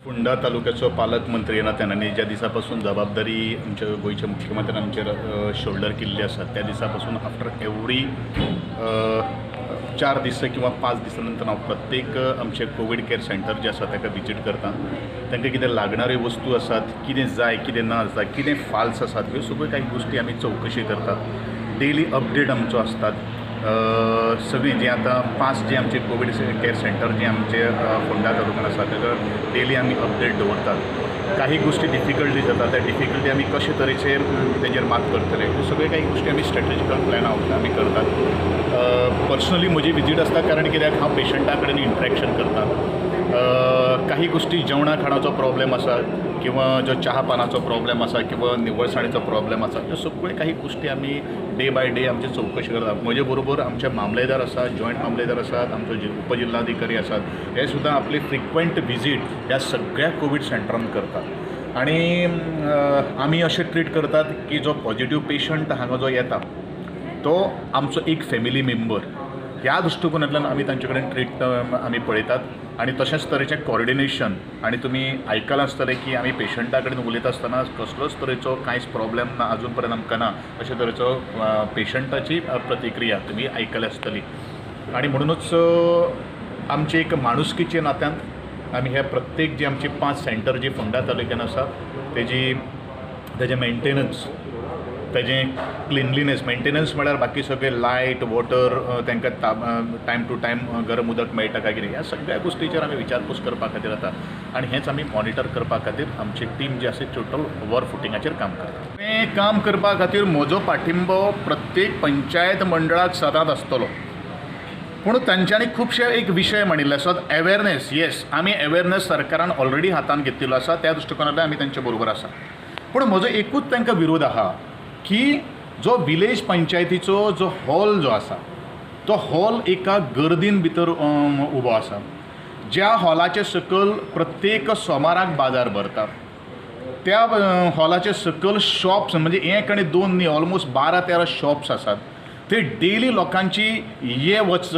फोंडा तालुक्याचो पालकमंत्री या नात्यान आनी ज्या दिसा पासून जबाबदारी आमच्या गोंयच्या मुख्यमंत्र्यान आमचेर शोल्डर केल्ली आसा, त्या दिसा पासून आफ्टर एवरी 4 दीस किंवा 5 दिसां नंतर हांव प्रत्येक आमचे कोवीड केअर सेंटर जे आसा ताका विजीट करता. तांकां कितें लागणाऱ्यो वस्तू आसात, कितें जाय, कितें ना जाय, कितें फाल्स आसात, ह्यो सगळ्यो काही गोश्टी आमी चवकशी करतात. डेली अपडेट आमचो आसतात. सगळीं जीं आतां पांच जे आमचे कोवीड केअर सेंटर जे आमचे फोंडा तालुक्यान आसा, तेजो डेली आमी अपडेट दवरतात. काही गोश्टी डिफिकल्टी जाता, त्या डिफिकल्टी आमी कशे तरेचे तेजेर मात करतले, ह्यो सगळ्यो काही गोश्टी आमी स्ट्रेटेजिकल प्लॅन आउट आमी करतात. पर्सनली म्हजी विजीट आसता, कारण कित्याक हांव पेशंटा कडेन इंट्रॅक्शन करता. काही गोश्टी जेवणा खाणाचो प्रॉब्लेम आसा किंवा जो चहा पानाचो प्रॉब्लेम आसा किंवा निवळसाणेचो प्रॉब्लेम आसा, ह्यो सगळ्यो काही गोश्टी आमी डे बाय डे आमची चवकशी करता. म्हजे बरोबर आमचे मामलेदार आसात, जॉयंट मामलेदार आसात, आमचो उपजिल्हाधिकारी आसात, हे सुद्दां आपली फ्रिक्वंट विजीट ह्या सगळ्या कोवीड सेंटरान करतात. आनी आमी अशें ट्रीट करतात की जो पॉजिटीव पेशंट हांगा जो येता तो आमचो एक फॅमिली मेंबर ह्या दृश्टिकोनांतल्यान आमी तांचे कडेन ट्रीट आमी पळयतात. आनी तशेंच तरेचें कॉर्डिनेशन, आनी तुमी आयकलां आसतलें की आमी पेशंटा कडेन उलयता आसतना कसलोच तरेचो कांयच प्रॉब्लेम ना, आजून पर्यंत आमकां ना, अशे तरेचो पेशंटाची प्रतिक्रिया तुमी आयकल्या आसतली. आनी म्हणुनूच आमची एक माणुसकीचे नात्यान आमी हे प्रत्येक जी आमची पांच सेंटर जी फोंडा तालुक्यान आसा, तेजें मेंटेनन्स, तेजें क्लिनलीनेस, मेंटेनन्स म्हळ्यार बाकी सगळे लायट, वॉटर, तांकां टायम टू टायम गरम उदक मेळटा काय कितें, ह्या सगळ्या गोश्टीचेर आमी विचारपूस करपा खातीर येता. आनी हेंच आमी मॉनिटर करपा खातीर आमची टीम जी आसा टोटल वॉर फुटिंगाचेर काम करता. हें काम करपा खातीर म्हजो पाठिंबो प्रत्येक पंचायत मंडळाक सदांच आसतलो. पूण तांच्यांनी खुबशे एक विशय मांडिल्ले आसात. एवेरनेस, येस, आमी एवेरनेस सरकारान ऑलरेडी हातान घेतिल्लो आसा, त्या दृश्टिकोनांतल्यान आमी तांचे बरोबर आसा. पूण म्हजो एकूच तांकां विरोध आहा की जो विलेज पंचायतीचो जो हॉल जो आसा, तो हॉल एका गर्दीन भितर उबो आसा. ज्या हॉलाचे सकयल प्रत्येक सोमाराक बाजार भरता, त्या हॉलाचे सकयल शॉप्स म्हणजे एक आनी दोन न्ही, ऑलमोस्ट 12-13 शॉप्स आसात. ते डेली लोकांची ये वच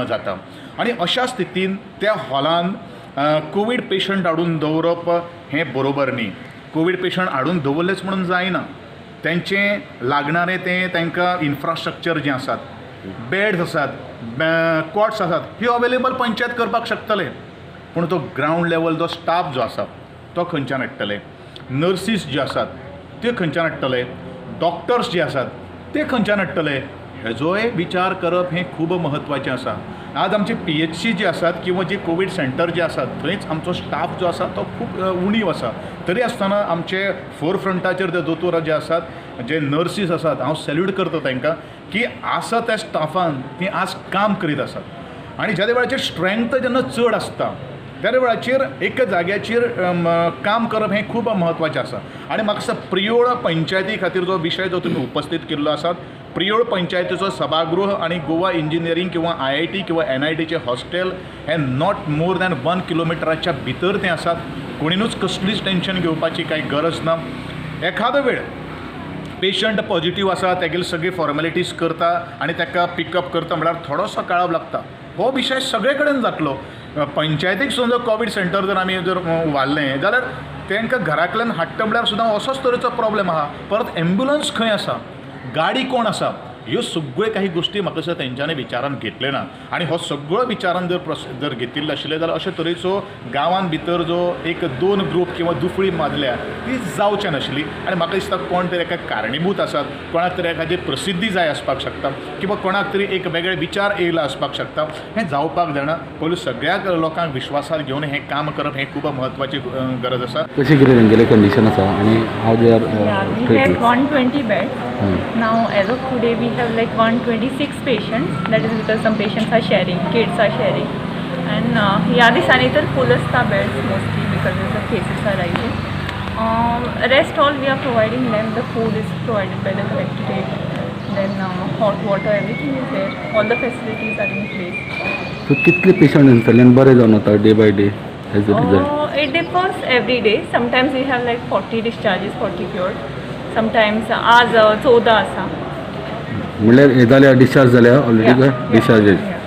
जाता आनी अशा स्थितीन त्या हॉलान कोवीड पेशंट हाडून दवरप हें बरोबर न्ही. कोवीड पेशंट हाडून दवरलेच म्हणून जायना. तेंचें लागणारें तें तांकां इन्फ्रास्ट्रक्चर जें आसात, बेड्स आसात, कॉट्स आसात, ह्यो अवेलेबल पंचायत करपाक शकतले. पूण तो ग्रावंड लेवल जो स्टाफ जो आसा तो खंयच्यान हाडटले? नर्सीस ज्यो आसात त्यो खंयच्यान हाडटले? डॉक्टर्स जे आसात ते खंयच्यान हाडटले? हेजोय विचार करप हें खूब म्हत्वाचें आसा. आज आमचे पीएचसी जे आसात किंवा जे कोवीड सेंटर जे आसात, थंयच आमचो स्टाफ जो आसा तो खूब उणीव आसा. तरी आसतना आमचे फोर फ्रंटाचेर जे दोतोर जे आसात, जे नर्सीस आसात, हांव सॅल्यूट करता तांकां की आसा त्या स्टाफान ती आज काम करीत आसात. आनी ज्या वेळाचेर स्ट्रेंथ जेन्ना चड आसता, त्या वेळाचेर एका जाग्याचेर काम करप हें खूब म्हत्वाचें आसा. आनी म्हाका दिसता प्रियोळ पंचायती खातीर जो विशय जो तुमी उपस्थीत केल्लो आसा, प्रियोळ पंचायतीचो सभागृह आनी गोवा इंजिनियरींग किंवा आयआयटी किंवा एनआयटीचें हॉस्टेल हें not more than 1 किलोमिटराच्या भितर तें आसात. कोणीनूच कसलीच टेंशन घेवपाची कांय गरज ना. एखादो वेळ पेशंट पॉझिटीव आसा, तेगेली सगळी फॉर्मेलिटीज करता आनी ताका पिकअप करता म्हळ्यार थोडोसो कळाव लागता. हो विशय सगळे कडेन जातलो. पंचायतीक सुद्दां कोवीड सेंटर जर आमी जर उबारलें जाल्यार तांकां घरा कडल्यान हाडटा म्हळ्यार सुद्दां असोच तरेचो प्रॉब्लेम आहा. परत एम्बुलंस खंय आसा, गाडी कोण आसा, ह्यो सगळ्यो काही गोश्टी म्हाका दिसता तेंच्यांनी विचारान घेतले ना. आनी हो सगळो विचारान जर प्रस्न जर घेतिल्लो आशिल्ले जाल्यार अशे तरेचो गांवान भितर जो एक दोन ग्रूप किंवा दुफळी माजल्या ती जावची नाशिल्ली. आनी म्हाका दिसता कोण तरी एका कारणीभूत आसात, कोणाक तरी एखादी प्रसिद्धी जाय आसपाक शकता किंवा कोणाक तरी एक वेगळे विचार येयला आसपाक शकता. हें जावपाक जायना. पयलू सगळ्या लोकांक विश्वासात घेवन हें काम करप हें खूब म्हत्वाची गरज आसा. कशें कितें तेंगेलें कंडिशन आसा आनी how they are Yeah, we had 120 beds. Now, as of today, we have like 126 patients. That is because some patients are sharing, kids are sharing. And ह्या दिसांनी तर फूल आसता beds mostly because the cases are rising. Rest all we are providing them. The food is provided by the collectorate. Then hot water, everything is there. All the facilities are in place. So कितले patient आसतले आनी बरे जावन वता day by day as a result? It differs every day. Sometimes we have like 40 discharges, 40 cured. Sometimes आज 14 आसा. म्हणल्यार हे जाल्या, डिस्चार्ज जाल्या already? Yeah, discharges. Yeah.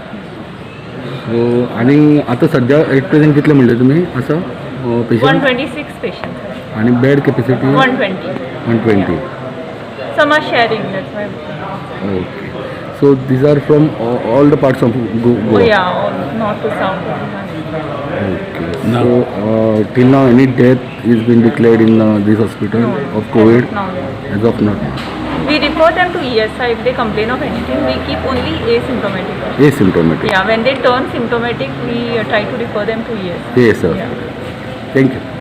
So आनी आतां सद्या एट प्रेझेंट कितले म्हणले तुमी आसा? Patient 126 patients. आणि bed capacity? 120. 120. Some are sharing, that's why. Okay, so these are from all the parts of Oh Goa? Yeah, all north to south. Okay. So till now any death is been declared in this hospital No, of COVID? No. As of now? We refer them to ESI if they complain of anything. We keep only asymptomatic. Asymptomatic. Yeah, when they turn symptomatic, we try to refer them to ESI. Yes, sir. Yeah. Thank you.